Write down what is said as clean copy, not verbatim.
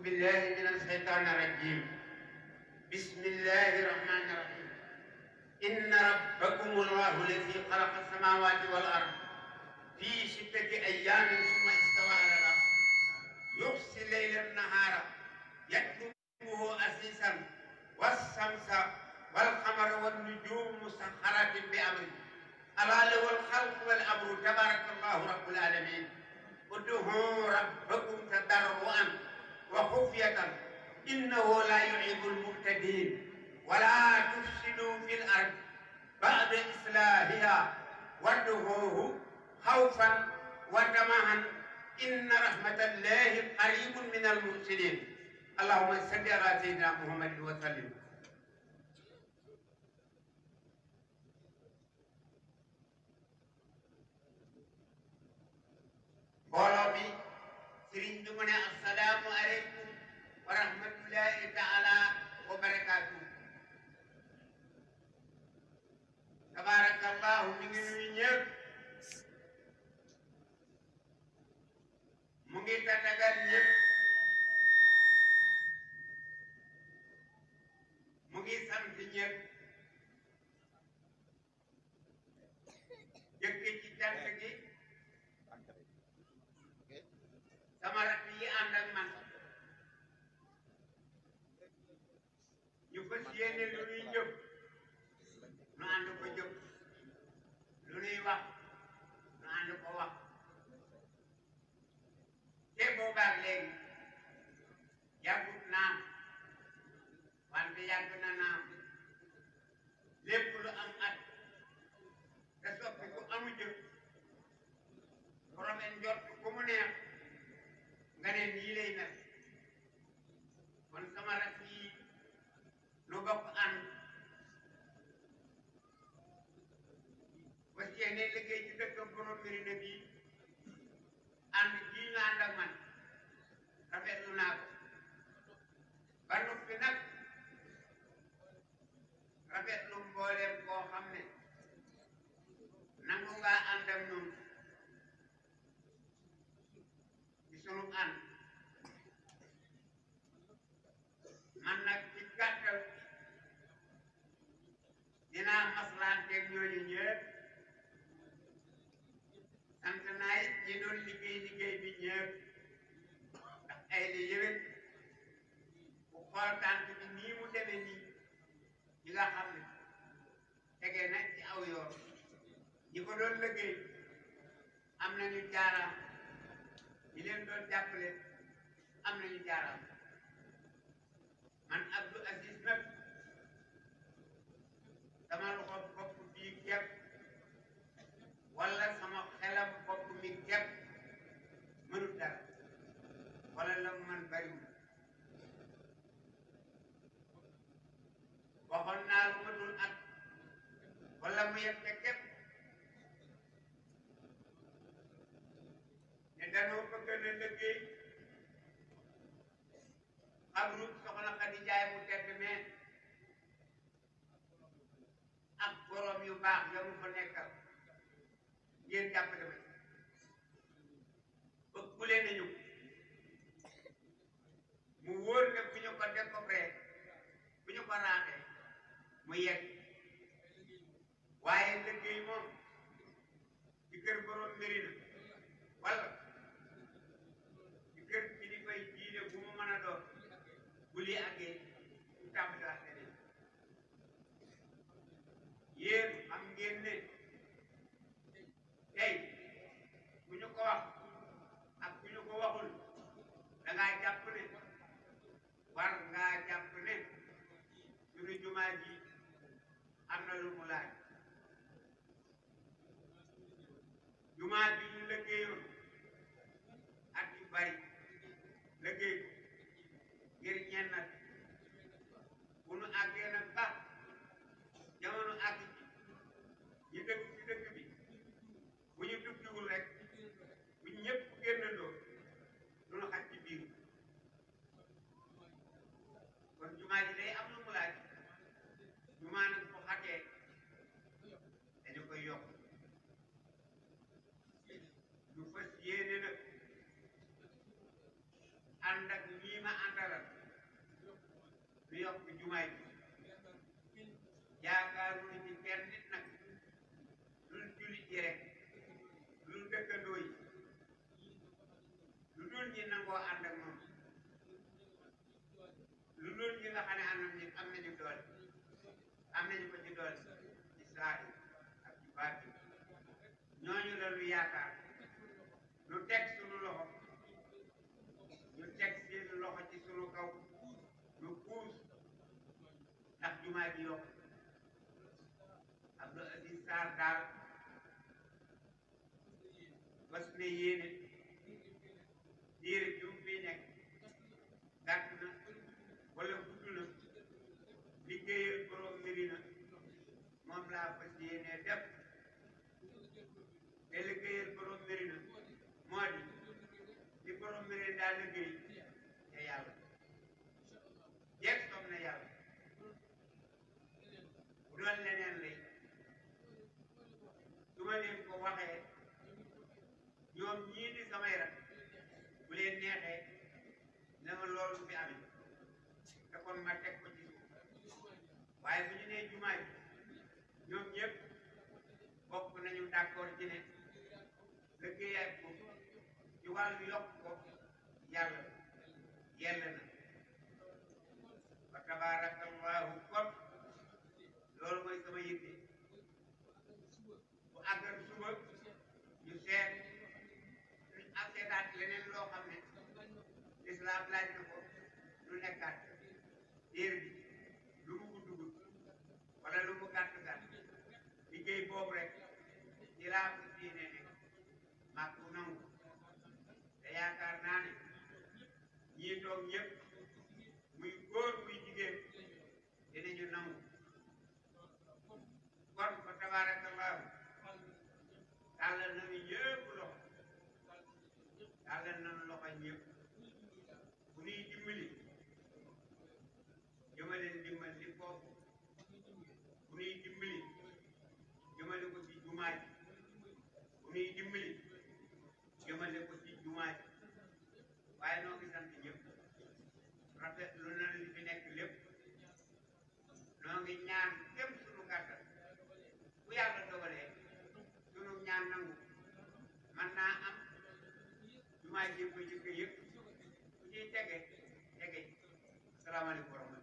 بالله من الشيطان الرجيم. بسم الله الرحمن الرحيم. إن ربكم الله الذي خلق السماوات والأرض في 6 أيام ثم استوى على الأرض يغشي الليل النهار يطلبه أسيسا والشمس والقمر والنجوم مسخرات بأمره ألا له الخلق والأمر تبارك الله رب العالمين. ادعوا ربكم تضرعا وخفية إنه لا يحب المعتدين ولا تفسدوا في الأرض بعد إصلاحها وادعوه خوفا وطمعا إن رحمة الله قريب من المحسنين. اللهم صل على سيدنا محمد وسلم. mbooloo mi sëriñ bi mu ne assalaamu aleykum wa rahmatullahi taala wa barakaatu. tabarakallahu mi ngi nuyu ñëpp, mu ngi tatagal ñëpp, mu ngi sant ñëpp. jëkk ci cant gi sama rakk yi ànd ak man ñu fas yéene lu ñuy jëf nu ànd ko jëf, lu ñuy wax nu ànd ko wax. te boobaag léegi yàggut naam wante yàgg na naam. lépp lu am at te soppi ku amu jëf borom en jot ku mu neex nga ne nii lay mel. kon sama rakk yi nu bokk ànd fas yéene liggéey ci dëkk borom Médina bi. ànd jii ñu ànd ak man rafetlu naa ko ba noppi nag rafetlu mbooleem koo xam ne nangu ngaa ànd ak ñun ci sunu ànd. man nag ci gàttal dinaa maslaanteeg ñooñu ñëpp. sant naa it ñi doon liggéey bi ñëpp ndax ay li yëwét bu xool tànk bi nii mu demee nii ñi nga xam ne tegee nag ci aw yoon ñi ko doon liggéey am nañu jaaraam, ñi leen doon jàppale am nañu jaaraam. man Abdou Aziz nag sama loxo bopp bii képp wala sama xelam bopp mi képp mënut dara wala la man bariwul. waxoon naa lu matul at wala mu yem te képp ne danoo bëgg na liggéey xabru soxna Xadi Njaay mu tedd mais ak borom yu baax ya mu fa nekkal ngeen jàppale ma bëgg leen nañu mu wóor ne bu ñu ko découvrir bu ñu ko raaxee mu yegg. waaye liggéey moom ci kër borom Médina wala ci kër ci di koy diine bu mu mën a doon bu lii àggee ñu tàmbaliwaat leneen. yéen xam ngeen ne tey bu ñu ko wax ak bu ñu ko waxul dangaa jàpp ne war ngaa jàpp ne suñu jumaa ji am na lu mu laaj. jumaa bi ñu liggéeyoon at yu bari liggéey ko ngir ñennat bu nu àggee nag ba jamono àgg ci ñu dëkk ci dëkk bi bu ñu tukkiwul rek bu ñëpp génnandoo du nu xaj ci biir. kon jumaa ji day am lu mu laaj. jumaa nag bu xatee dañu koy yokk. ñu fas yéene nag ànd ak ñii ma àndalal lu yokk jumaay bi yaakaaruñu ci kenn nit nag lu jullit yi rek lu dëkkandoo yi lu dul ñi nangoo ànd ak moom lu dul ñi nga xam ne am nañu doole am nañu ko ci doole ci saa yi ak ci baat bi ñooñu la lu yaakaar lu teg sunu loxo ñu teg seen loxo ci sunu kaw lu puus ndax jumaa ji yokk Abdou Aziz Sarr daal bas ne yéene diir bi mu fi nekk gàtt na wala gudd na liggéeyal borom Medina moom laa fas yéene def te liggéeyal borom Medina moo di li borom Medina daal liggéey te yàlla jeeg soog na yàlla bu doon leneen lay su ma leen ko waxee ñoom ñii di samay rak bu leen neexee ne ma loolu fi amee te kon ma teg ko ci suuf waaye bu ñu nee jumaa ji ñoom ñëpp bokk nañu d'accord ci ne liggéeyaat ko ci wàllu yokk ko yàlla yell na wa tabarakallahu kon loolu mooy sama yitte bu àggal suba ñu seet luñ seetaat leneen loo xam ne lislaam laaj na ko lu nekkaat diir bi lu mu gudd gudd wala lu mu gàtt gàtt liggéey boobu rek ci laa ko diine ne mag bu nangu te yaakaar naa ne ñii toog ñëpp muy góor muy jigéen dinañu nangu kon fa tabarakallahu tàllal nañu ñëpp loxo tàllal nañu loxo ñëpp bu ñuy dimbali jëmale ndimbal li foofu bu ñuy dimbali jëmale ko ci jumaa ji bu ñuy dimbali jëmale ko ci jumaa ji waaye noo ngi sant ñëpp rafet lu na li fi nekk lépp noo ngi ñaan képp sunu kàttan bu yàlla dogalee sunu ñaan nangu man naa am jumaa ji ko jëkk yëpp ku ciy tege asalaamaaleykum wa rahmatulah